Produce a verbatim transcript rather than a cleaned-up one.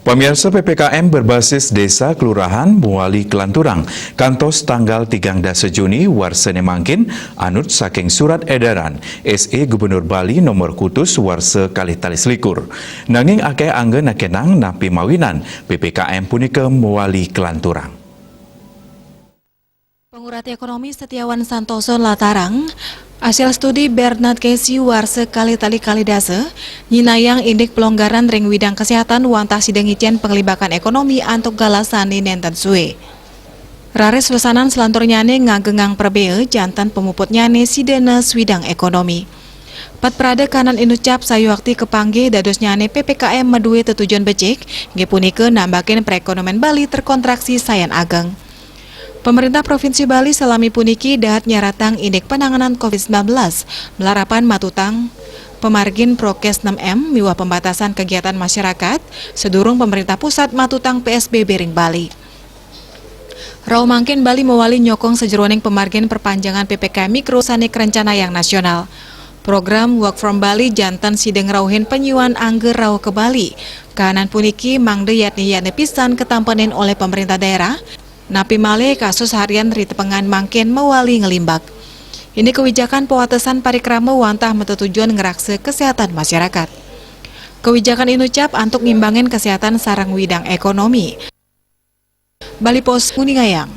Pamiarsa, P P K M berbasis desa kelurahan mawali kalanturang kantos tanggal tigang dasa Juni warsa mangkin, anut saking surat edaran S E Gubernur Bali nomor kutus warsa kalih tali selikur. Nanging akeh angga nakenang napi mawinan P P K M punika mawali kalanturang. Pangurati ekonomi Setiawan Santoso latarang, hasil studi Bernard Casey warsa kalih tali kalih dasa nyinayang indik pelonggaran ring widang kesehatan wantah sida ngicen panglibakan ekonomi antuk galah sane nenten suwe. Raris wesanan selanturnyane ngagengang prebea janten pamuputnyane sida na swidang ekonomi. Pat prada kanan inucap sayuakti kapanggih dadosnyane P P K M madue tetujon becik, inggih punika nambakin perekonomian Bali terkontraksi sayan ageng. Pemerintah Provinsi Bali salami puniki dahat nyaratang indik penanganan covid sembilan belas, malarapan matutang pamargin Prokes enam M miwah pembatasan kegiatan masyarakat sedurung pemerintah pusat matutang P S B B ring Bali. Rauh mangkin Bali mawali nyokong sajeroning pamargin perpanjangan P P K M Mikro sane karencanayang nasional. Program Work from Bali janten sida ngrauhin panyuan angga rauh ka Bali. Kahanan puniki mangda yatne-yatne pisan katampanin olih pemerintah daerah, napi malih kasus harian ritepengan mangkin mawali nglimbak. Indik kawijakan pawatesan parikrama wantah matetujon ngraksa kesehatan masyarakat. Kawijakan inucap antuk ngimbangin kesehatan sareng widang ekonomi. Bali Post nguningayang,